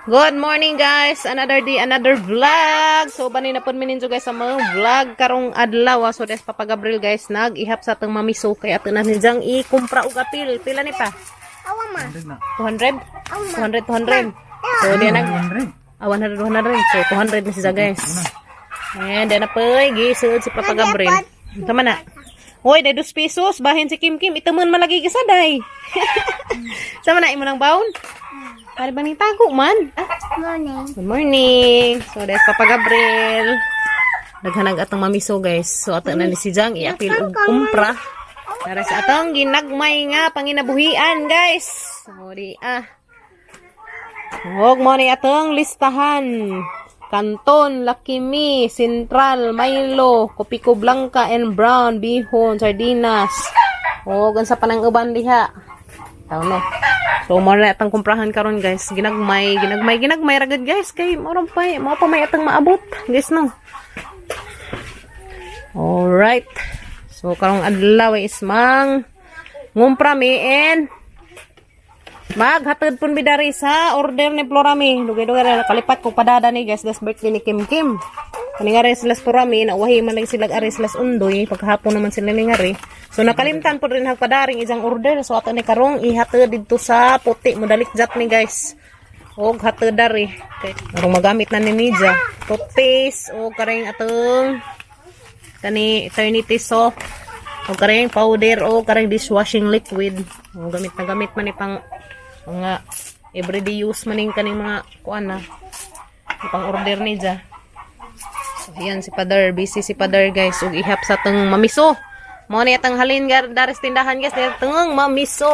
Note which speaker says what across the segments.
Speaker 1: Good morning, guys! Another day, another vlog! So, bani na po mi guys sa mga vlog karong adlaw, ah. So, des Papa Gabriel, guys, nag-ihap sa atong mamiso. Kaya ato na nijang i-kumpra og apil. Pila ni pa?
Speaker 2: Awa ma.
Speaker 1: 200? 200, 200. So, di nag
Speaker 3: 100.
Speaker 1: Ah, 100, 100. So, 200 na siya, guys. Ayan, di na po. Gisud si Papa Gabriel. Tama na. Hoy, day 2 pesos. Bahin si Kim Kim. Ito man malagi ka sa day. Sama na, imo ng baon. Para ba ning tago man? Ah,
Speaker 2: Morning.
Speaker 1: good morning. So, there's Papa Gabriel. Daghanag atong mamiso, guys. So, ato na ni si Jang iapil og kumpra. Para sa atong ginagmay nga panginabuhian, guys. So, di ah. Huwag mo ni atong listahan. Canton, Lucky Me, Central, Milo, Kopiko Blanca and Brown, Bihon, Sardinas. O, sa panang uban diha. Tao no. So, mo na atong kumprahan karon, guys. Ginagmay, ginagmay, ginagmay ragad, guys. Kay mo pa, mo pa may atong maabot, guys, no. Alright. So, karong adlaw is mang ngumpra mi and maghatod pun mi dari sa order ni Florami. Dugay-dugay na nakalipat ko padada ni, guys, das birthday ni Kim Kim. Kani nga rin sila sa Florami, nauwahi man lang sila ari sila sa Undoy, pagkahapon naman sila ni ngari. So nakalimtan po rin hagpadaring isang order. So ato ni karong ihatod didto sa puti mo dalik jat ni, guys. Og hatod dari. Okay. Karong magamit na ni Nidja. Toothpaste o karing atong kani Eternity soap o karing powder o karing dishwashing liquid. O gamit na gamit man ni pang mga everyday use man ning kaning mga kuan na pang order ni dya. So ayan si Father, busy si Father, guys, ug ihap sa tong mamiso. Mo ni atang halin gar daris tindahan, guys, ni atong mamiso.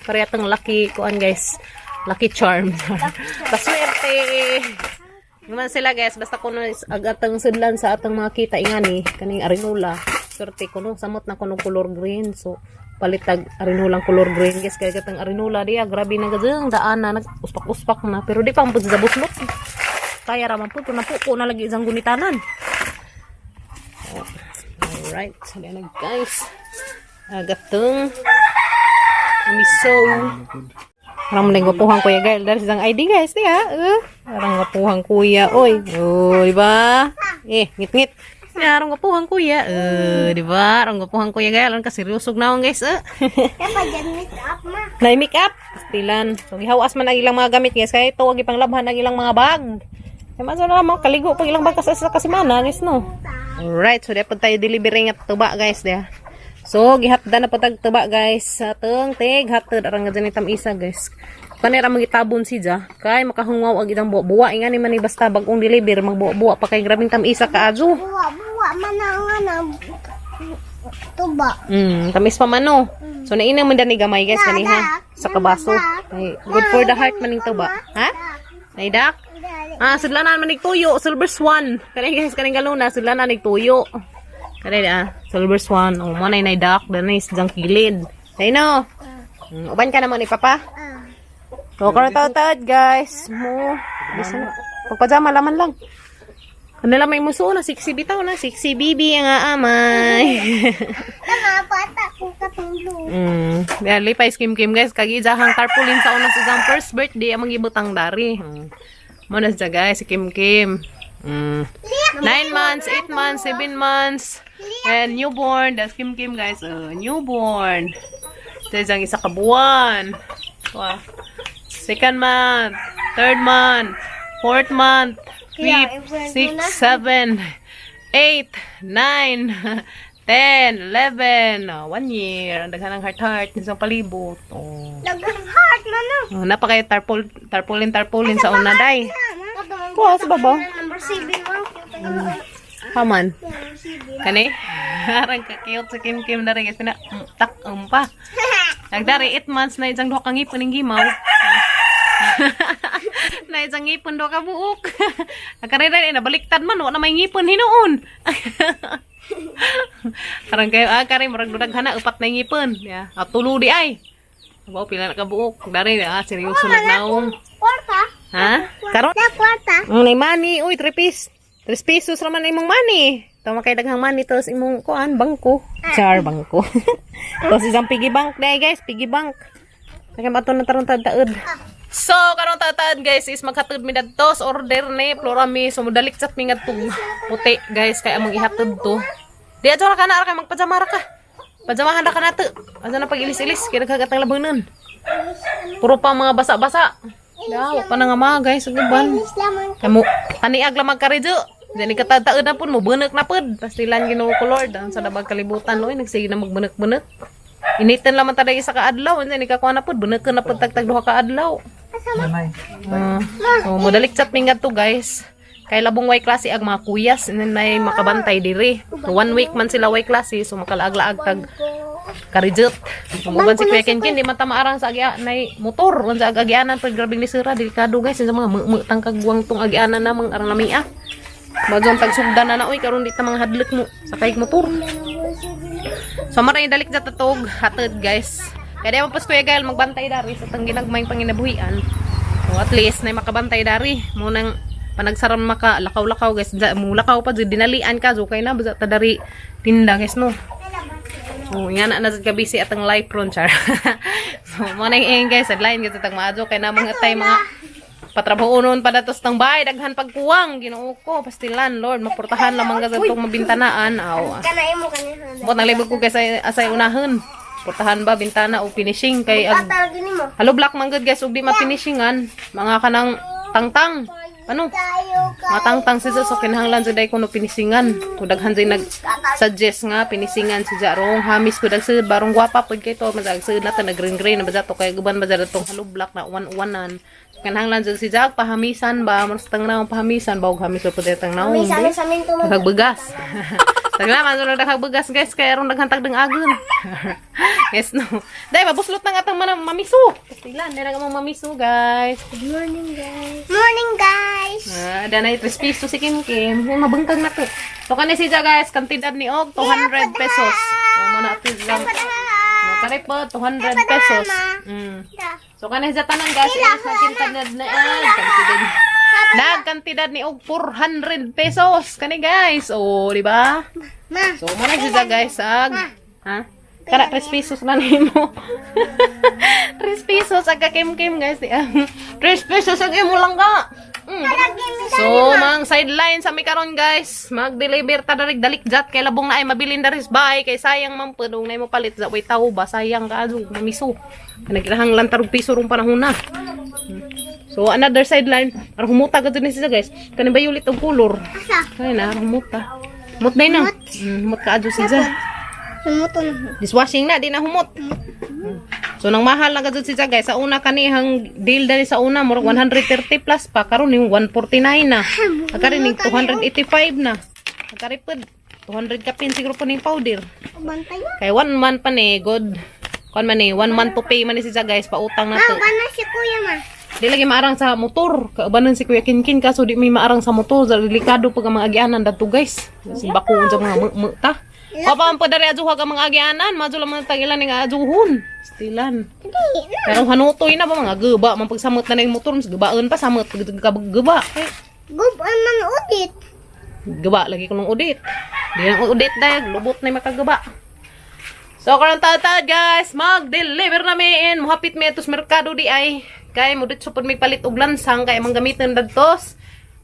Speaker 1: Kaya atong lucky kuan, guys. Lucky charm. Paswerte. Naman sila, guys, basta kuno ag atang sudlan sa atong mga kita ingani kaning arinula. Swerte kuno samot na kuno color green. So palitag arinulang color green, guys, kay katang arinula diya grabe na gajeng daan na nag uspak-uspak na pero di pa man pud sa buslot. Kaya ra man pud napuko na lagi isang gunitanan. Oh, alright, so na guys. Agatong miso. Parang mo gwapuhang kuya girl. Dahil isang ID, guys, di ha? Parang gwapuhang kuya. Oy. Oh, di ba? Eh, ngit-ngit. Parang gwapuhang kuya. Di ba? Parang gwapuhang kuya girl. Ang kaseryosog na akong, guys.
Speaker 2: Dapat dyan make up ma.
Speaker 1: Na make up. Stilan. So, gihawas man ang ilang mga gamit, guys. Kaya ito, ang ipanglabhan ang ilang mga bag. Kaya man na mo, kaligo pag ilang bag sa kasimana, guys, no? Alright, so dapat tayo delivery nga tuba, guys, diya. So, gihapda na patag tuba, guys. Sa atong tig, hatod, arang nga dyan itam isa, guys. Kanira magitabon si Ja. Kay makahungaw ang itang buwa-buwa. Inga ni man ni basta bagong deliver, magbuwa-buwa pa kay grabing tam isa kaadyo.
Speaker 2: Buwa, buwa man ang ano. Tuba.
Speaker 1: Tamis pa man no. So naina man dani gamay, guys, kaniha sa kabaso. Ay, good for the heart maning tuba. Ha? Naidak? Ah, sudlanan man tuyo, Silver Swan. Kani, guys, kaning galuna, sudlanan nig tuyo. Kani ah, Silver Swan. Oh, mo nay naidak dani sa jang kilid. Ay no. Uban ka naman ni Papa.
Speaker 2: Ah.
Speaker 1: So, karon taod, guys. Mo, bisan pagpajama laman lang. Kanila may muso na sexy bitaw na sexy bibi ang aamay.
Speaker 2: Tama, bata ko katulog.
Speaker 1: Dali pa Kim Kim, guys, kag ijahang tarpaulin sa una sa isang first birthday among gibutang dari. Mo na siya, guys, si Kim Kim. 9 months, 8 months, 7 months, and newborn. That's Kim Kim, guys. Newborn. There's ang isa ka buwan. Wow. Second month, third month, fourth month, fifth, six, seven, eight, 9, 10, 11, oh, 1 year. Ang daghan ng heart heart, isang palibot. Oh.
Speaker 2: Dagang heart man no.
Speaker 1: Oh, napakay tarpaul, tarpaulin, tarpaulin sa una day. Kuha sa baba.
Speaker 2: Number 7 mo.
Speaker 1: Haman.
Speaker 2: Number 7.
Speaker 1: Kani? Arang ka-cute sa Kim Kim na rin. Guys, pina, tak, pa. Nagdari, 8 months na isang duha kang ngipon ng gimaw. Na isang ngipon duha ka buok. Nagkarera eh, nabaliktad man, wala may ngipon hinuon. Karang kayo, ah, kare, murag dudag hana, upat na ngipon. Yeah. At tulo di ay. Abaw, pila na ka buok. Dari, ah, seryoso nagnaong.
Speaker 2: Kwarta.
Speaker 1: Ha? Karon?
Speaker 2: Na kwarta.
Speaker 1: Ang nay money, uy, 3 piece. 3 pesos raman na imong money. Tama kay daghang money tos imong kuan bangko. Char bangko. Tos isang piggy bank day, guys, piggy bank. Kaya mato na tarong taod. So, karon tatad, guys, is maghatod mi dadto sa order ni Florami. So mudalik chat mi ngadtong puti, guys, kay among ihatod to. Di adto ra ka na ra kay magpajama ra ka. Pajamahan ra ka nato. Adto na pag-ilis-ilis kay naghagat ang labanan. Puro pa mga basa-basa. Daw pa na nga mga guys, ug uban.
Speaker 2: Ilis lamang.
Speaker 1: Kamo taniag lamang karidyo. Dili ka tataod na pud mo bunak na pud. Pastilan, Ginoo ko Lord, ang sa labag kalibutan oy nagsige na magbunak-bunak. Initan lamang taday isa ka adlaw, unsa ni kakuha na pud, bunakan na pud tagtag duha ka adlaw.
Speaker 3: Nanay.
Speaker 1: So modalik chat mi ngadto, guys. Kay labong way klase ang mga kuyas, and then may makabantay diri. So, one week man sila way klase, so makalaag-laag tag karijot. Tumuban si Kuya Kenken, di man ta maarang sa agya nay motor. Unsa ag agianan pag grabing lisura, delikado, guys. Sa mga mutang kagwang tong agianan namang arang lamia. Bagong tagsugdan na na oy karon di ta mga hadlok mo sa kay motor. So maray dalik sa tatog hatod, guys. Kaya di mo pas Kuya Gael magbantay dari sa tang ginagmayng panginabuhian. So at least na makabantay dari mo nang panagsaram maka lakaw-lakaw, guys. Mo lakaw pa jud dinalian ka so kay na basta ta dari tinda, guys, no. So nga na na jud ka busy atang life ron char. So mo na yung guys, sideline guys tag maadyo kay na mga tay mga patrabaho noon pa datos tang bahay daghan pagkuwang, Ginoo ko pastilan Lord, maportahan lamang gazad tong mabintanaan aw.
Speaker 2: Kana imo kanina.
Speaker 1: Bot nang libog ko kay asay unahon. Portahan ba bintana o finishing kay ag
Speaker 2: Tatal gini mo.
Speaker 1: Hollow block man gud, guys, ug di mafinishingan mga kanang tangtang. Ano?
Speaker 2: Tayo ka.
Speaker 1: Mga tangtang siya, so kinahanglan jud ay kuno finishingan. Kung daghan jud nag suggest nga finishingan si Jarong hamis ko dagsud barong gwapa pud kay to madag sud na ta nag green green na ba to kay guban ba tong hollow block na uwan-uwanan. So kinahanglan jud si Jag pahamisan ba mas tang naong pahamisan ba og hamis pud tang naong.
Speaker 2: May sa amin to.
Speaker 1: Daghag bugas. Taglaman so daghag bugas, guys, kay aron daghang tagdang agon. Yes no. Dai mabuslot na nga tang manang mamiso. Pastilan, dai na mong mamiso, guys.
Speaker 2: Good morning, guys. Morning, guys.
Speaker 1: Ah, danay 3 piso si Kim Kim. Ay, mabangkag na to. So kani siya, guys, kantidad ni og 200 pesos. So mo na ato lang. Kare po 200 pesos. So kani siya tanan, guys, is nagkantidad na kantidad. Nagkantidad ni og 400 pesos kani, guys. Oh, di ba?
Speaker 2: Ma.
Speaker 1: So mo na siya, guys, ag ha? Kara 3 pesos na nimo. 3 pesos ag Kim Kim, guys. 3 pesos ang imo lang ka. So, mang sideline sa mi karon, guys. Mag-deliver ta darig dalik jat kay labong na ay mabilin daris bay kay sayang man pud na mo palit sa way tawo ba sayang ka adto mamiso. Nagkinahanglan tarog piso rong panahon na. So, another sideline, aron humuta gud ni siya, guys. Kani ba ulit og color?
Speaker 2: Asa?
Speaker 1: Kay na aron humuta. Humot na na. Humot ka adto siya.
Speaker 2: Sumuto na.
Speaker 1: Dishwashing na, di na humot. So, nang mahal na gud siya, guys. Sa una kanihang deal dali sa una, murag 130 plus pa. Karon yung 149 na. Agari ning 285 na. Agari pod 200 kapin siguro po ning powder.
Speaker 2: Bantay na.
Speaker 1: Kay one month pa ni, good. Kon man ni, one month to pay man ni siya, guys, pautang na
Speaker 2: Ma,
Speaker 1: to.
Speaker 2: bana si kuya, ma.
Speaker 1: Di lagi maarang sa motor. Kaubanan si Kuya Kinkin kaso di may maarang sa motor. Delikado pag ang mga agianan dadto, guys. Simbako unsa mga ta. Pa pa ang padari ajuha ka mga agianan, madyo lang mga tagilan nga ajuhon. Stilan.
Speaker 2: Hindi na.
Speaker 1: Pero hanutoy na ba mga guba man pagsamot na yung motor, mas gubaan pa samot pag guba. Eh,
Speaker 2: Gubaan man udit.
Speaker 1: guba lagi ko nung udit. Di na udit dahil lubot na yung makagaba. So karon tatad, guys, mag-deliver na mi and muhapit mi atos merkado di ay kay mo ditso pud mi palit og lansang kay amang gamiton dadtos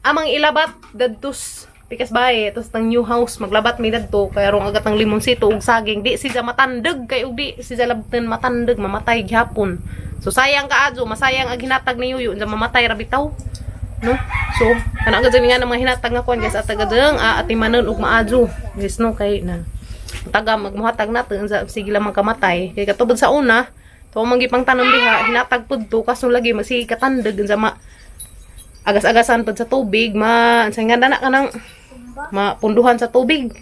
Speaker 1: amang ilabat dadtos pikas bahay tos tang new house maglabat mi dadto kay arong agat ang limonsito ug saging di siya matandeg kay ug di siya labten matandeg mamatay gihapon. So sayang kaadyo, masayang ang hinatag ni Yuyo unsa mamatay ra bitaw no. So kana gud nga ng mga hinatag nga kuan, guys, at tagadeng atimanon ug maadyo, guys, no, kay na taga magmuhatag nato unsa sige lang kamatay kay katubod sa una to man gipang tanom diha hinatag pud to kaso lagi masige katandeg unsa ma agas-agasan pud sa tubig ma unsa nga dana kanang mapunduhan sa tubig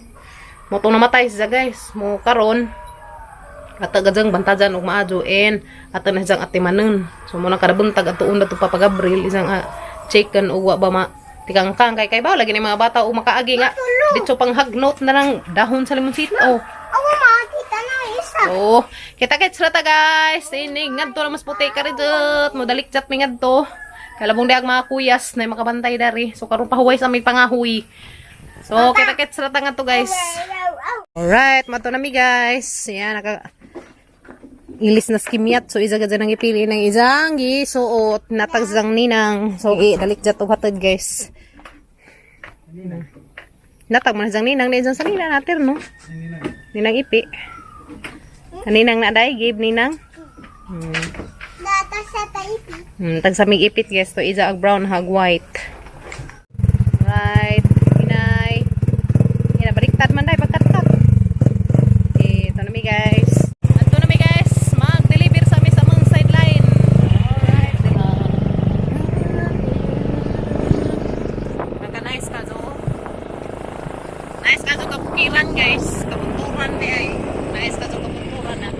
Speaker 1: mo tong namatay siya, guys. Mo karon at agadzang bantajan ug maadyo and ato na siyang atimanon. So mo nang kadabuntag atuon na to Papa Gabriel isang chicken ug wa ba ma tikangkang kay kay ba lagi ni mga bata ug makaagi nga ditso pang hagnot na lang dahon sa limonsito.
Speaker 2: Ako, ma, kita na isa.
Speaker 1: Oh, kita kits ra ta, guys. Inig ngadto na mas puti ka ridot. Mo dalik chat mi ngadto. Kalabong diag mga kuyas na makabantay dari. So karon pahuway sa may pangahuy. So kita kits ra ta ngadto, guys. Alright, mato na mi, guys. Yan naka Ilis na skimyat. So isa gad nang ipili ng isang gisuot natag sang ninang. So dalik jat og hatod, guys. Natag man sang ninang na isang sa nila natin, no? Ninang ipi. Ninang na day, give ninang.
Speaker 2: Nata sa taipi.
Speaker 1: Tag sa mig ipit, guys, to isa ag brown hag white. Right, inay. Ina baliktad man day pagkatkat. Okay, ito na mi, guys. Anto na mi, guys, mag-deliver sa mi sa among sideline. Alright. Maka nice ka zo. Nice ka zo kabukiran, guys. Kabunturan di ay. Nice ka zo kabunturan na.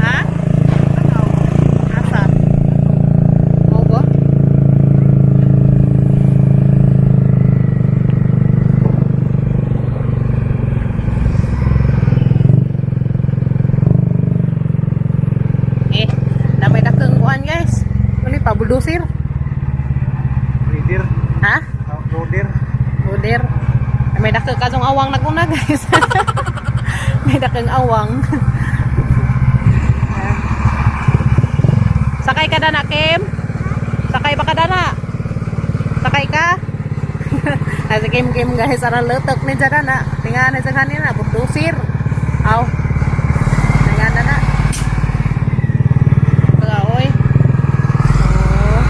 Speaker 1: Ha? Asa? Mau ba? Eh, namay dakeng kuan, guys. Ano pa bulldozer?
Speaker 3: Reader.
Speaker 1: Ha?
Speaker 3: Loader.
Speaker 1: Bulldozer. May dakeng kasong awang naguna, guys. May dakeng awang. Sakay ka dana, Kim? Sakay ba ka dana? Sakay ka? Ay, si Kim Kim, guys, ara letek ni dyan na. Tinga na dyan kanina, bulldozer. Aw. Tinga na na. Pag oy. Oh.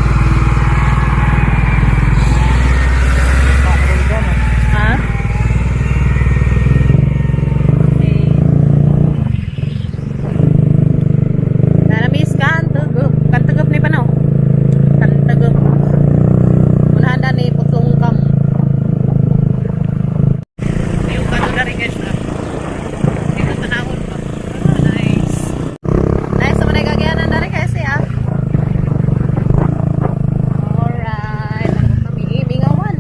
Speaker 1: Ha? Okay. Nanamis kantugup. Kantugup ni panaw. Kantugup. Unahan na ni putong kam. Ayun, kato na rin, guys. Ah. Dito tanawon pa. Ah, nice. Nice naman ay gagyanan na rin kasi ah. Alright. Ano kami? Mingawan.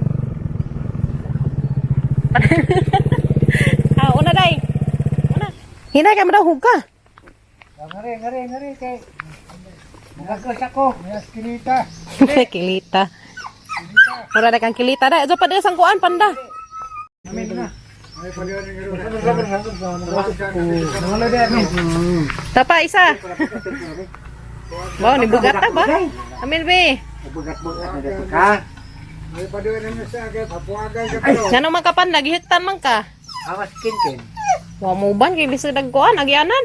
Speaker 1: Ah, una day. Una. Hinay ka mo daw hug ka.
Speaker 3: Ngari, ngari, ngari kay. Nagagos ako. Mas kinita.
Speaker 1: Kilita. Mura na kang kilita da. So pa sang kuan panda.
Speaker 3: Amin na.
Speaker 1: Tapa isa. Wow, ni bugata ba? Amin be.
Speaker 3: Bugat-bugat na dito ka.
Speaker 1: Ngano man ka panda gihiktan man ka.
Speaker 3: Awas kinkin.
Speaker 1: Wa mo ban kay bisag dagkuan agyanan.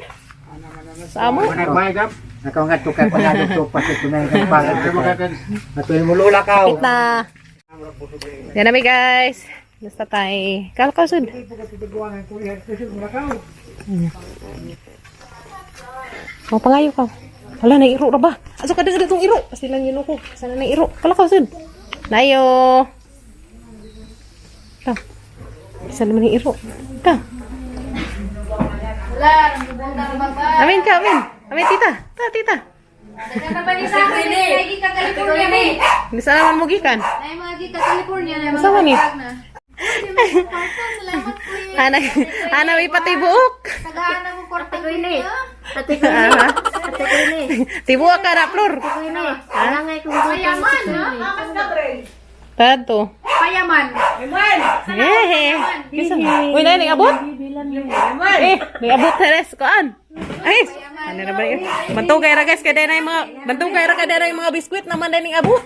Speaker 1: Sa amo.
Speaker 3: Nagmay gap. Nakaw nga to kay panalo to pa sa tunay kang pangal. Matuloy mo lula ka.
Speaker 1: Kapit na. Yan na mi, guys. Basta tayo. Kalkaw sud. Mau pangayo ka. Wala na iro ra ba? Aso ka dito itong iro. Silang yun ko. Sana na iro. Kalakaw sud. Nayo. Ta. Isa naman yung iro. Ta. Amin ka, amin. Amin, tita. Ta, tita. Hindi sana man mo gikan. Saan ni? Ana, ana, may pati buok. Tibuok ka na, Flor. Tato.
Speaker 4: Payaman.
Speaker 1: Eh, kisa. Uy, na, abot? Eh, abot teres koan. Ay, ano na ba yun? Bantugay ra, guys, kay na yung mga bantugay ra kay na yung mga biskwit naman din abot.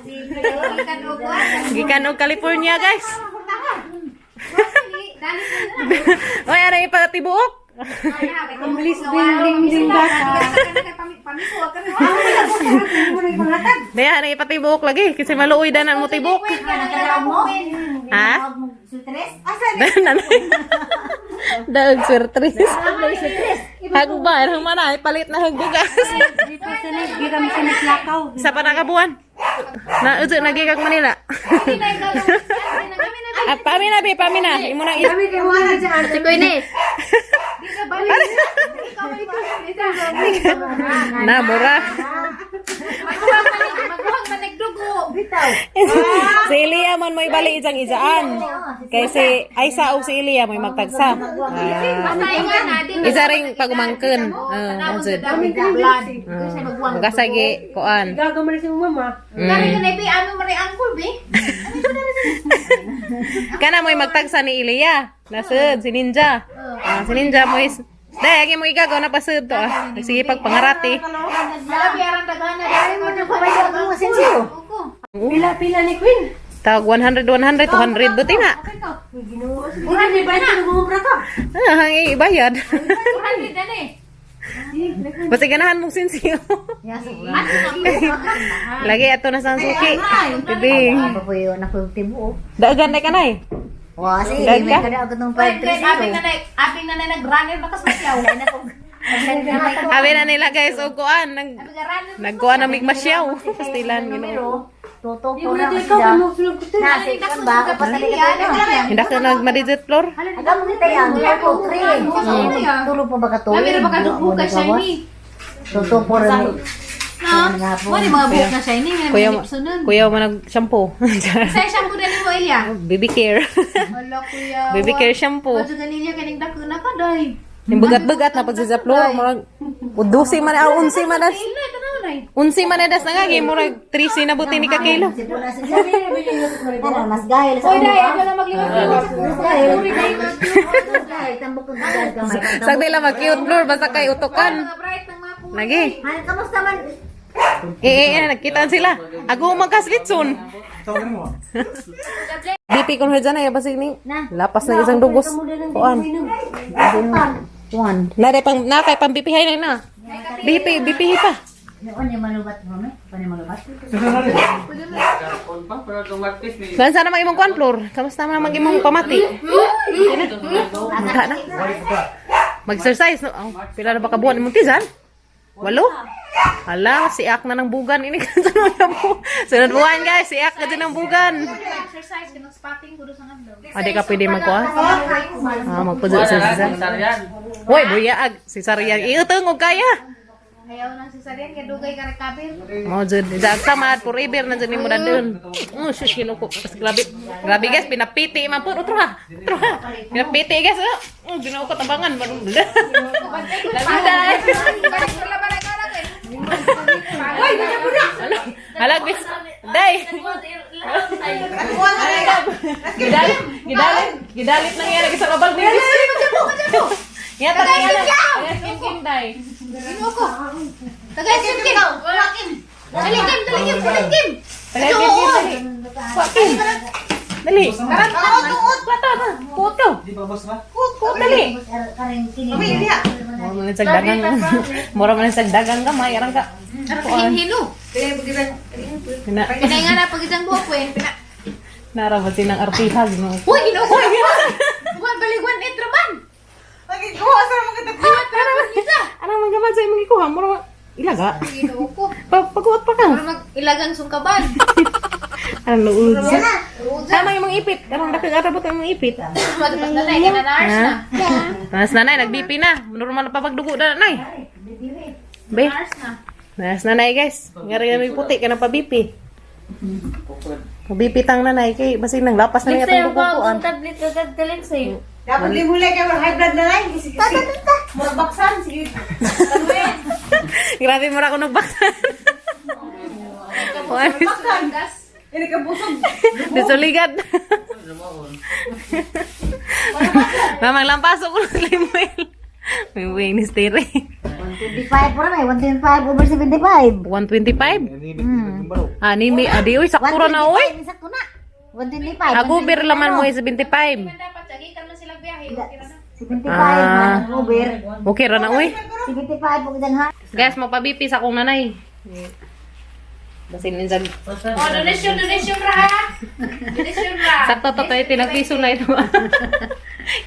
Speaker 1: Gikan og California, guys. Uy, ano yung patibuok?
Speaker 4: Please bring bring back.
Speaker 1: Daya, ano yung patibuok lagi? Kasi maluoy danan mo tibok. Ha? Daog surprise. Hagba, ang mana, palit na hagbugas. Sa panakabuan. Na uzo nagigag Manila. Ah, pamina be, pamina. Imo nang Na mura.
Speaker 4: Magkuhang manigdugo.
Speaker 5: bitaw.
Speaker 1: Si Elia man mo'y bali isang isaan. Kay si Aisa og si Elia mo'y magtagsa. Ah.
Speaker 4: Basta nga na, di
Speaker 1: Isa ring pagumangken. Oh, jud.
Speaker 4: Blood. Kasi magwang.
Speaker 1: Magasagi kuan.
Speaker 6: Gago man si mama.
Speaker 4: Kari ka na, bi, ano mo rin angkol, bi?
Speaker 1: Kana mo'y magtagsa ni Elia. Nasud si Ninja. Ah, si Ninja mo'y. Dai, agi mo igagaw na pasud to ah. Sige pagpangarati.
Speaker 4: Wala, biyaran dagana. Dahil mo na
Speaker 5: Kabayad mo sinsyo.
Speaker 6: Pila-pila ni Queen.
Speaker 1: Tawag 100, 100, 200 buti na.
Speaker 6: Ura ni ba na gumubra ka?
Speaker 1: Ah, ang ibayad.
Speaker 4: 200 na eh.
Speaker 1: Basta ganahan mong sinsiyo. Lagi ato na sa suki. Bibing.
Speaker 5: Ako po yun, ako yung tibuo.
Speaker 1: Dagan na kanay.
Speaker 5: Wa, sige,
Speaker 1: Dag
Speaker 5: may
Speaker 1: ka?
Speaker 5: kada ako nung
Speaker 4: Pwede,
Speaker 5: 5-3-0.
Speaker 4: aping na nag-runner, bakas masyaw.
Speaker 1: Abi na nila guys og kuan nag
Speaker 4: Nag-runner.
Speaker 1: nagkuan na migmasyaw. Pastilan Ginoo.
Speaker 5: Toto
Speaker 6: Di
Speaker 5: po
Speaker 6: mo
Speaker 5: na
Speaker 6: na
Speaker 5: kasi
Speaker 6: ikaw
Speaker 5: da.
Speaker 6: mo sulod ko.
Speaker 5: Nasi kan ba? Kapatali ka na.
Speaker 1: Hindi ka nagmadidit floor.
Speaker 5: Aga mo kita yan, ako 3. Tulog pa ba ka tuloy?
Speaker 4: Labi ra baka dugo ka shiny.
Speaker 5: Toto po rin.
Speaker 4: No? Mo ni mga buhok na shiny, may
Speaker 1: Kuya,
Speaker 4: mga lipsunon.
Speaker 1: kuya mo nag shampoo.
Speaker 4: Sa shampoo dali mo, Elia.
Speaker 1: Baby care.
Speaker 4: Hala, kuya.
Speaker 1: Baby care shampoo.
Speaker 4: Medyo ganilya kaning dako na ka, day.
Speaker 1: Yung bugat-bugat na pag sa floor, murag 12 man ah, 11 man das.
Speaker 4: Ila, tanaw na eh.
Speaker 1: 11 man na das na nga, murag 13 na buti ni ka kilo.
Speaker 5: Sipo na siya. Ano, mas gahil sa
Speaker 4: Oy, day,
Speaker 5: ulo.
Speaker 4: ako na magliwat-liwat.
Speaker 5: Mas gahil. Mas gahil, tambok ang gahil kamay.
Speaker 1: Sagdi lang mag-cute floor basta kay utukan.
Speaker 4: Mga bright ng mga kulay.
Speaker 1: Lagi.
Speaker 5: Han, kamusta man?
Speaker 1: Eh, eh, eh, nagkitaan sila. Ako magkaslitson. BP kon dyan ay basig ni. Lapas ng isang dugos. Kuan.
Speaker 5: One.
Speaker 1: Na pang na kay pang BP na na. BP BP pa.
Speaker 5: Noon yung malubat mo, may? Paano yung malubat?
Speaker 1: Saan sana mag imong kuan floor? Kamusta man mag imong pamati? Magta na. Mag-exercise no. Oh, pila na ba ka buwan imong tisan? 8. Hala, siak na ng bugan ini sunod na bu. Sunod buwan guys, siak na din ng bugan.
Speaker 4: Exercise, kanang spotting ko doon sa ngadlaw.
Speaker 1: Ade ka pwede magkuha? Ah, magpuzo sa sisa. Hoy, buyaag si Sarian. Iutong og kaya.
Speaker 4: Ayaw na si Sarian, kaya dugay ka nagkabir.
Speaker 1: Mo jud sa samad forever na jud nimo dadun. Oh, sus kinuko. Pas grabe. Grabe guys, pinapiti man pud utro ha. Utro ha. Pinapiti guys. Oh, oh Ginoo ko tambangan. Labi dai. Hala, guys. Dai. Gidalit, gidalit, gidalit nang yan sa kabag ni. Ya, tagay Kim Kim dai.
Speaker 4: Tagay Kim Kim. Kim. Dali Kim, dali Kim, dali Kim.
Speaker 1: Tagay Kim Kim dali. Wa Kim. Dali. Plata na. Kuot ka. Kuot dali.
Speaker 5: Karing kini.
Speaker 1: Mura man lang sagdagang. Mura man lang sagdagang gamay arang ka.
Speaker 4: Hinhilo.
Speaker 1: Na
Speaker 4: Pinay nga na pag isang buhok ko eh. Pina.
Speaker 1: nara ba sinang artiha Ginoo.
Speaker 4: Uy, ginoo ko. Buwan baliguan intro man.
Speaker 6: Nagikuha sa mga
Speaker 4: Liwat pa naman isa.
Speaker 1: Anong mga sa imong gikuha mura ilaga.
Speaker 4: Ginoo ko.
Speaker 1: Pa pagkuot pa ka.
Speaker 4: Para mag ilagang sungkaban.
Speaker 1: Anong luod siya? Tama imong ipit. Anong dakig atabot imong ipit.
Speaker 4: Matapas na na, na nars na.
Speaker 1: Nas nanay nag-BP na. Normal na pa pagdugo na nanay. Be.
Speaker 4: Nars na.
Speaker 1: Nas nanay guys. Ngari na may puti ka na pa BP. Pa-BP tang nanay kay basig nang lapas na niya itong dugo.
Speaker 2: Tablet ka kagdalin sa'yo.
Speaker 6: Dapat limulay kay high blood na lang. Sige, sige. Murabaksan, sige.
Speaker 1: Grabe mo ra ako nagbaksan.
Speaker 4: Gas.
Speaker 6: Ini ka busog.
Speaker 1: Disuligad. Mamang lampaso ko ng limuel. May wing ni Stiri.
Speaker 5: 125 po rin eh. 125 over 75.
Speaker 1: 125? Ah, nimi, adi, uy, sakto ra na, uy.
Speaker 5: 125, Sakto na. 125.
Speaker 1: Ako, bir laman mo ay 75.
Speaker 4: Dapat sagi ka na sila biyahe. Okay ra na.
Speaker 5: 75
Speaker 1: Ah.
Speaker 5: man over.
Speaker 1: Okay ra na, uy.
Speaker 5: 75 po dyan ha.
Speaker 1: Guys, mapabipi sa akong nanay. Basin minsan.
Speaker 4: Oh, donation, donation ra ha. Donation ra.
Speaker 1: Sakto to tayo, tinagpiso na ito.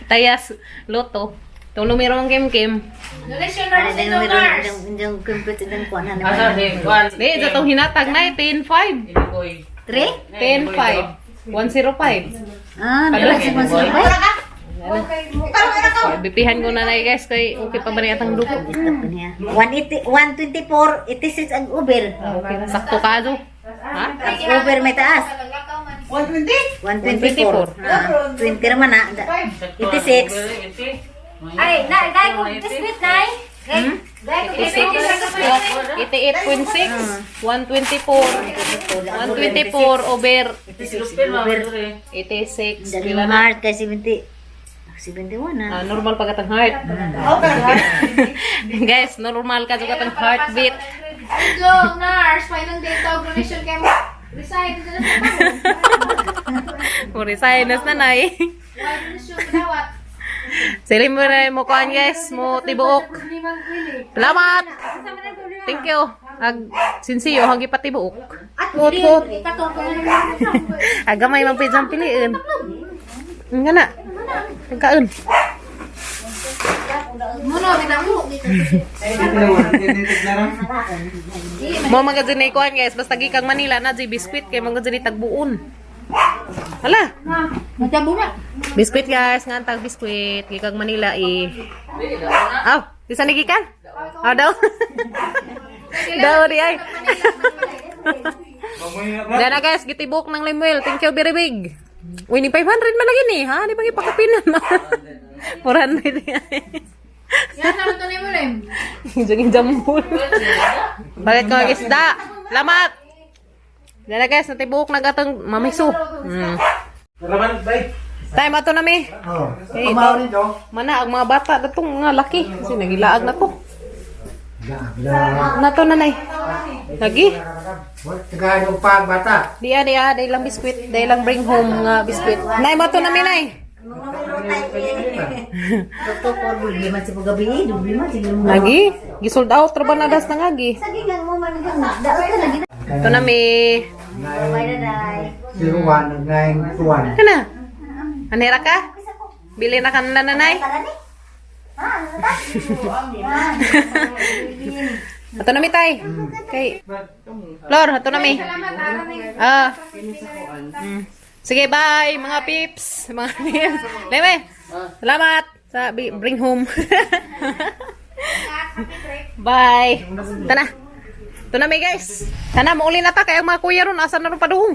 Speaker 1: Tayas, loto. Itong numero ang Kim Kim.
Speaker 4: Donation ra sa donors.
Speaker 5: Indang complete indang kuan ha.
Speaker 7: Asa si Juan?
Speaker 1: Di, sa itong hinatag na, 10-5.
Speaker 5: 3?
Speaker 1: 10-5. 105.
Speaker 5: Ah, naglag si 105.
Speaker 1: Bipihan ko na na guys kay okay pa ba niya atang dugo.
Speaker 5: 180 124 86 ang Uber.
Speaker 1: Okay na sakto ka do. Ha?
Speaker 5: Over may taas.
Speaker 6: 120?
Speaker 5: 124. Ah, 20 naman na. 86.
Speaker 4: Ay, na, dai ko biscuit nay. Dai ko biscuit.
Speaker 1: 88.6, 124. 124 over
Speaker 5: Over
Speaker 1: 86.
Speaker 5: dali
Speaker 1: Pila na?
Speaker 5: heart kay 70. 71 na.
Speaker 1: Ah, normal pa katang heart. Guys, normal ka katang heartbeat.
Speaker 4: Go, nurse. Final day to donation kay mo. Resign na sa
Speaker 1: Puri sinus na nay.
Speaker 4: Why donation dawat?
Speaker 1: Sili mo na mo kuan guys, mo tibuok. Salamat. Thank you. Ag sinsiyo hagi pa tibuok. Kot kot. Agamay man pid piliin. Nga na. Pagkaon.
Speaker 4: Muno bitaw.
Speaker 1: Mo mga dyan kuan guys, basta gikang Manila na di biskwit kay mga dyan tagbuon. Hala.
Speaker 4: Matabo na.
Speaker 1: Biskwit guys, nga ang tag biskwit gikang Manila eh. Aw, di sa gikan? Aw daw. Daw di ay. Dana guys, gitibok ng Lemuel. Thank you very big. Uy, ni 500 man lagi ni, ha? Di ba gipakapinan? 400 yan.
Speaker 4: Yan naman to ni mo lim.
Speaker 1: Jangin jambul. Balik ko ang isda. Lamat. Dala guys, natibok na gatang mamiso. Time ato na mi.
Speaker 3: Oh.
Speaker 1: Hey,
Speaker 3: Kumaw nito.
Speaker 1: Mana ang mga bata datong mga laki kasi nagilaag na to.
Speaker 3: La, la.
Speaker 1: Na to nanay. Lagi.
Speaker 3: Tagalog pa ang bata.
Speaker 1: Diya diya dai lang biskwit, dai lang bring home nga biskwit. Nay mato na mi nay.
Speaker 5: Doktor ko dubli man si pagabi, dubli man sige mo.
Speaker 1: Lagi. Gisold out ra ba na das nang agi.
Speaker 5: Sige nga mo man gyud. Daot ka lagi.
Speaker 1: Ito na mi.
Speaker 5: Bye na.
Speaker 3: 01 91.
Speaker 1: Kana. Anera ka? Bili na kanila nanay.
Speaker 5: Tara ni. Ha, ano ta?
Speaker 1: Ato na mi tay. Kay Flor, ato na mi. Ah. Sige, bye mga pips, mga pips. Leme. Salamat sa bring home. Bye. Tana. Ito na mi guys. Tana, mauli na ta kay ang mga kuya ron asa na ron paduhong.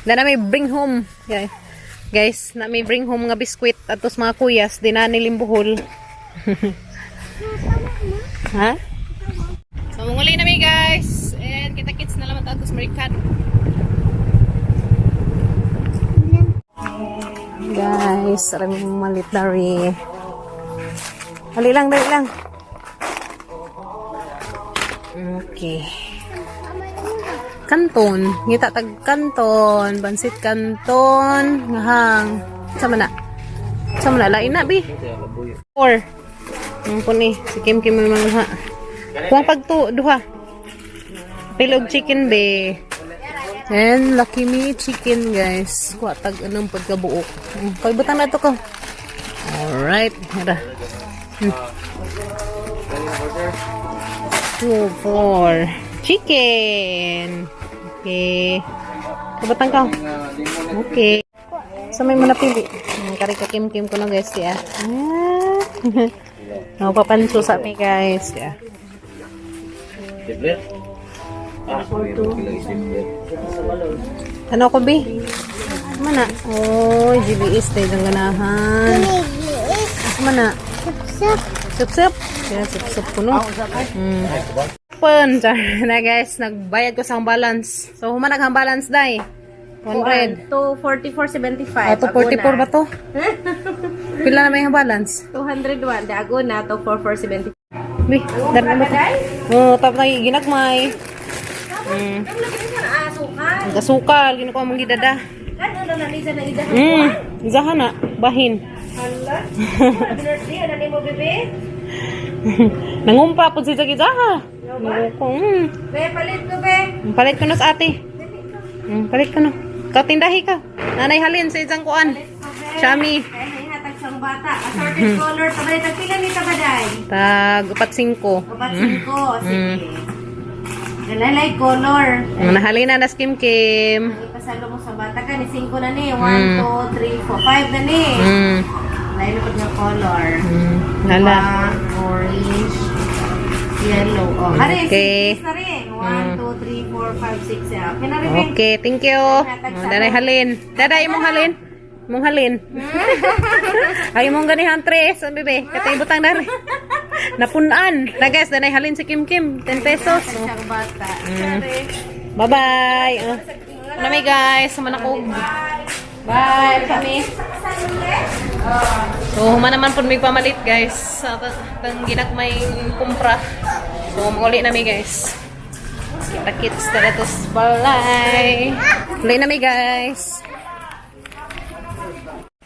Speaker 1: Na may bring home. Guys, guys, na may bring home nga biskwit atos mga kuyas di na nilimbuhol. Ha? So munguli na mi guys. And kita kits na lang atos merkado. Guys, aram malit na rin. Dali lang, dali lang. Okay. Kanton. Ngita tag kanton. Bansit kanton. Ngahang. Sama na. Sama na. Lain na, bi. Four. Ang po ni. Si Kim Kim yung mga ha. Kuwang pagto, duha. Pilog chicken, be. And Lucky Me chicken, guys. Kuha tag anong pagkabuok. Kaibutan na ito ko. Alright. Hira. Two, four. Chicken. Okay. Kabatang ka. Okay. So, may muna pili. Kari ka kim kim ko na guys, ya. Ah. Napapanso sa amin guys, ya. Ano ko, bi? Mana? Oy, GBS tayo dyan ganahan. Ako mana?
Speaker 2: Sup-sup.
Speaker 1: Sup-sup. Kaya sup-sup ko no. Pun, char na guys, nagbayad ko sa ang balance. So, humanag ang balance day. 100.
Speaker 6: 244.75.
Speaker 1: Ah, 244 ba to? Pila na may ang balance?
Speaker 6: 201. Dago na, 244.75.
Speaker 1: Bi, dami mo to. Oo, tapos na ginagmay.
Speaker 6: Asukal.
Speaker 1: Kasukal, ginukuha mong gidada.
Speaker 6: Ano na nalisa na ida?
Speaker 1: Izahan na, bahin.
Speaker 6: Hala. Birthday, ano ni mo, bebe?
Speaker 1: Nangumpra po si Zagizaha. Nanguko.
Speaker 6: Be, palit ko, be.
Speaker 1: Palit ko na sa ate. Palit ko na. Katindahi ka. Nanay halin sa isang kuan. Chami.
Speaker 6: Ay, hatag sang bata. Assorted color. Pabalit ang pila ni tabaday.
Speaker 1: Tag 45.
Speaker 6: Upat singko. Sige. Galalay color.
Speaker 1: Nahalin na nas Kim Kim.
Speaker 6: Ipasalo mo sa bata ka ni 5 na ni. 1, 2, 3, 4, 5 na ni. Lain na nga color.
Speaker 1: Hala.
Speaker 6: Orange. Yellow. Oh. Hari,
Speaker 1: Okay.
Speaker 6: six na rin. 1, 2, 3, 4, 5, 6. Okay na rin. Bing.
Speaker 1: Okay, thank you. Oh, daday halin. Daday imong halin. Imong halin. Ay imong ganihan tres, ang bebe. Katay butang dari. Napunan. Na guys, danay halin si Kim Kim. 10 pesos. Oh.
Speaker 6: Siyang bata.
Speaker 1: Bye-bye. Oh. Ano may guys, human ako. Bye kami. So, human naman po may pamalit guys. Sa tang ginagmay kumpra. So, muli na mi guys. Kita kits na to sa balay. Uli na mi guys.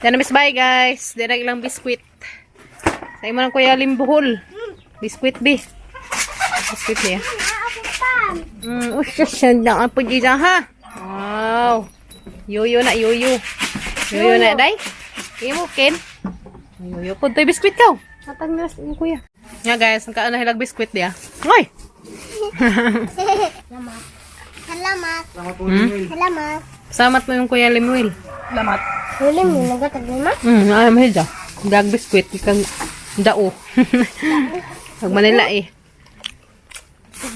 Speaker 1: Yan na miss bye guys. Diyan na ilang biskwit. Sa imo ng Kuya Limbuhol. Biskwit bi. Biskwit niya. Uy, na ang pag ha. Wow. Yoyo na, yoyo. Yoyo na, day. Imo, Ken. Yoyo po. Toy, biskwit ka. Hatag nila sa kuya. Nga guys, ang kaano hilag biskwit diya. Uy!
Speaker 2: Salamat. Salamat. Salamat.
Speaker 1: Samat mo yung Kuya Lemuel.
Speaker 2: Huli mo, nagatag mo?
Speaker 1: Ay, mahil da. Dag biskwit, ikang dao. Pag Manila eh.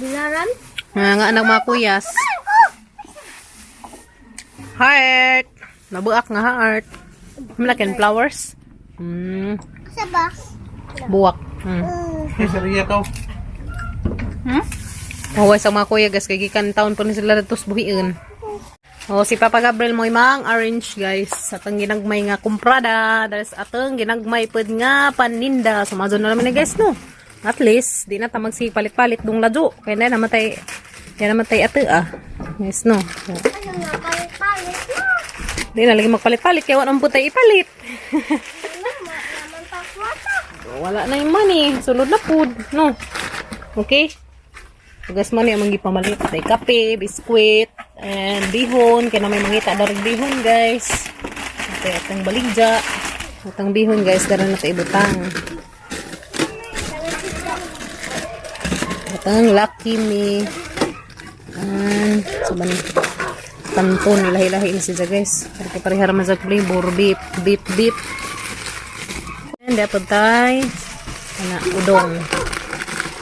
Speaker 2: Bilaran?
Speaker 1: Nga nga anak mga kuyas. Heart! Nabuak nga heart. Malakin flowers.
Speaker 2: Sa ba?
Speaker 1: Buwak. Huwag sa mga kuya guys, kay gikan taon po ni sila datos buhiin. O, si Papa Gabriel mo imang orange guys. Sa atang ginagmay nga kumprada. Dahil sa atang ginagmay pud nga paninda. So, mazon na naman ni guys, no? At least, di na ta magsipalit-palit dong ladyo. Kaya na namatay, kaya namatay ate ah. Guys, no? So,
Speaker 2: Ano nga, palit-palit na.
Speaker 1: di na lagi magpalit-palit. Kaya wala po tayo ipalit.
Speaker 2: Ano, naman pakwata.
Speaker 1: Wala na yung money. Sulod na food. No? Okay? Tugas money ang gipamalit. Tay kape, biskwit, and bihon. Kaya na may mangita darag bihon, guys. Okay, atang baligja. Atang bihon, guys. Dara na tayo ibutang. Atang lucky me. And, so man, tanton. Ilahi-lahi ni siya, guys. Para parehara man sa flavor. Beef, beef, beef. And dapat tay ana udong.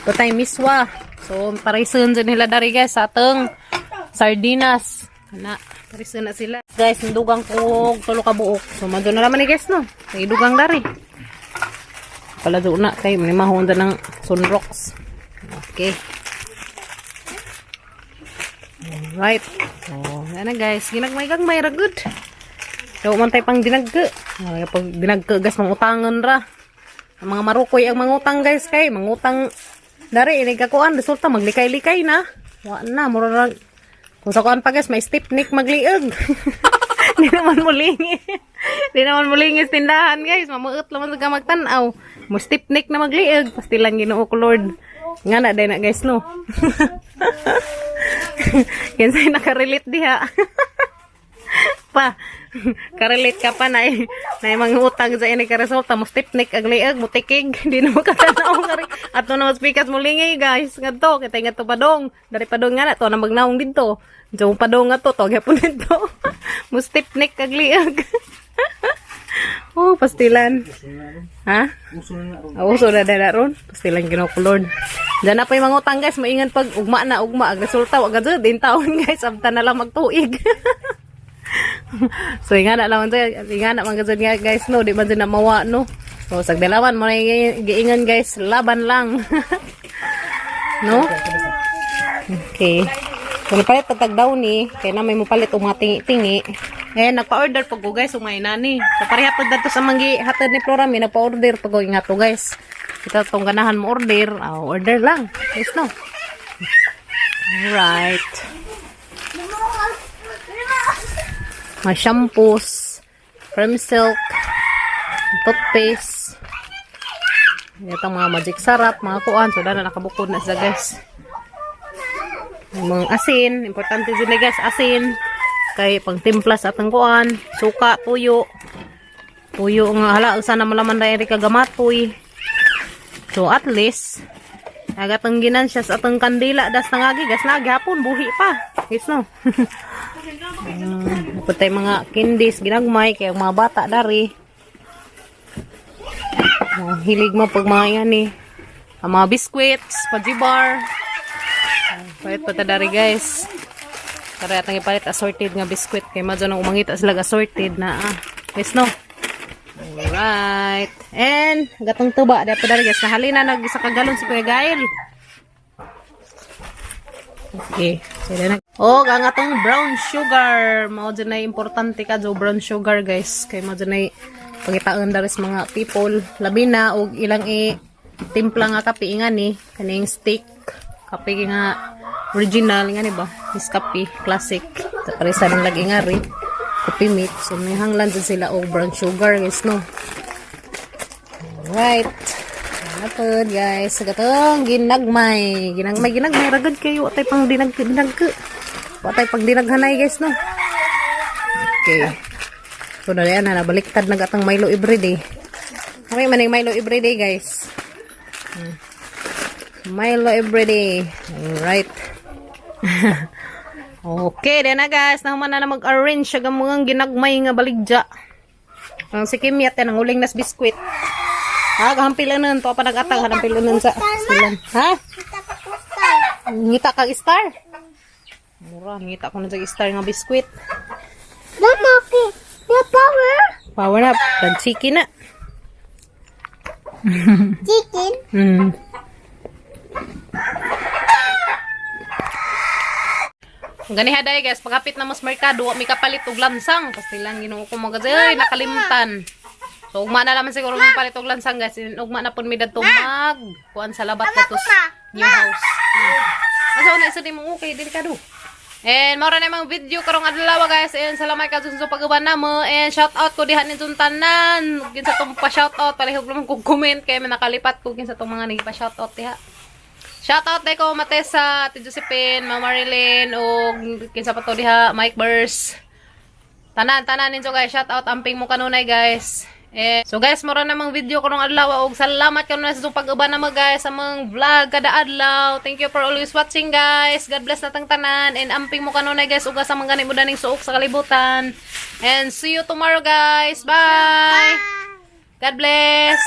Speaker 1: Patay miswa. So parison dyan nila dari guys sa atong sardinas. Ana, parison na sila. Guys, ndugang kog tulo ka buok. So madto na naman ni guys no. May dugang dari. Pala doon na kay may mahon ng sunrocks. Okay. Alright. So, ana guys, ginagmay-gagmay ra good. Daw man tay pang dinagke. Ay, pag dinagke gas mangutangan ra. Ang mga marukoy ang mangutang guys kay mangutang dari ini kakuan resulta maglikay-likay na. Wa na mura ra. Kung sa kuan pa guys may stiff neck magliog. Di naman mulingi. Di naman mulingi sa tindahan guys. Mamuot laman sa magtan-aw. Mo stiff neck na magliog. Pastilan Ginoo ko Lord. Nga na day na guys no. Kinsay nakarelate diha. Pa karelate ka pa na na mga utang sa ini ka resulta mo stiff neck ag liag mo tikig di na mo katanaw kari ato na mas pikas mo lingay guys ngadto kita ngadto padong dari padong nga na to na magnaong didto jo padong nga to to gyapon didto mo stiff neck ag liag. Oh, pastilan ha. Uso na dala ron. Pastilan Ginoo ko Lord. Diyan na pa yung mga utang guys, maingan pag ugma na ugma ang resulta wa gud din taon guys, abta na lang magtuig. So inga na lang sa inga na man gud nga guys no, di man jud na mawa no. So sagdalawan mo na yung giingan guys, laban lang. No? Okay. So napalit patag daw ni, kaya na may mupalit og mga tingi-tingi. Eh, nagpa-order pag ko guys, umay nani. So pareha pag dato sa manggi hatod ni Flora mi nagpa-order pag ko ingat to guys. Kita tong ganahan mo order, ah, order lang. Guys no. Alright. Mga shampoos, cream silk, toothpaste. Ito mga magic sarap, mga kuan. So, dana nakabukod na siya guys. Yung mga asin, importante din na guys, asin. Kay pangtimpla sa atong kuan, suka, tuyo. Tuyo nga hala, sana malaman na eri kagamatoy. So at least agatang ginan siya sa atong kandila das nangagi gas na gihapon buhi pa. Guys no. Putay mga candies ginagmay kay ang mga bata dari. Mga hilig mo pag mga yan eh. Ang mga biscuits, pajibar. Palit pa ta dari, guys. Tara atang ipalit assorted nga biscuit kay madyo nang umangita sila assorted na ah. Guys, no. Alright. And gatong tuba dapat dari, guys. Nahalina nag isa ka galon si Kuya Gail. Okay. Sila na. Oh, ang atong brown sugar. Mao dyan na importante ka jo brown sugar, guys. Kay mao dyan na pangitaan dari sa mga people. Labi na og ilang i timpla nga kape nga ni kaning stick kape nga original nga ni ba? Is kape classic. Sa parisa ng lagi nga ri. Coffee mate. So may hanglan dyan sila og brown sugar, guys, no. Alright. Ano po, guys? Sa gatong ginagmay. Ginagmay, ginagmay. Ragad kayo. Atay pang dinag, dinag. Atay pang dinaghanay, guys, no? Okay. So, na yan, na, nabaliktad na gatang Milo everyday. Kami man yung Milo everyday, guys. Milo everyday. Alright. Okay, then na, guys. Nahuman na na mag-arrange siya mga ginagmay nga baligya. Ang si Kim yat, ang uling nas biskwit. Ha, hampilan nun. To pa nag-atag, hampilan nun sa silan. Ha?
Speaker 2: Kita pa ko star.
Speaker 1: Ngita kag star. Mura, ngita ko na sa star nga biskwit.
Speaker 2: Mama, okay. The power.
Speaker 1: Power up. Pag chicken na.
Speaker 2: Chicken.
Speaker 1: Ganiha day, guys, pagapit na mas merkado, wa mi kapalit og lansang. Pastilan Ginoo ko mga ay nakalimtan. So ugma na naman siguro mi palit og lansang, guys. Ugma na pud mi dadto mag kuan sa labat na to new house. Asa na isa di mo okay delikado. And mao ra na yung mga video karong adlaw, guys. And salamat ka sa pag-uban namo. And shout out ko diha ninyong tanan. Kinsa tong pa shout out, palihog naman kog comment kay man nakalipat ko kinsa tong mga nagpa shout out diha. Shout out day ko Matesa, Ate Josephine, Mama Marilyn, ug kinsa pa to diha, Mike Burrs. Tanan, tanan ninyo, guys. Shout out amping mo kanunay, guys. Eh, so guys, mura namang video karong adlaw ug salamat kanunay sa pag-uban namo, guys, sa mga vlog kada adlaw. Thank you for always watching, guys. God bless natang tanan and amping mo kanunay, guys, ug sa mga gani mo daning suok sa kalibutan. And see you tomorrow, guys. Bye. God bless.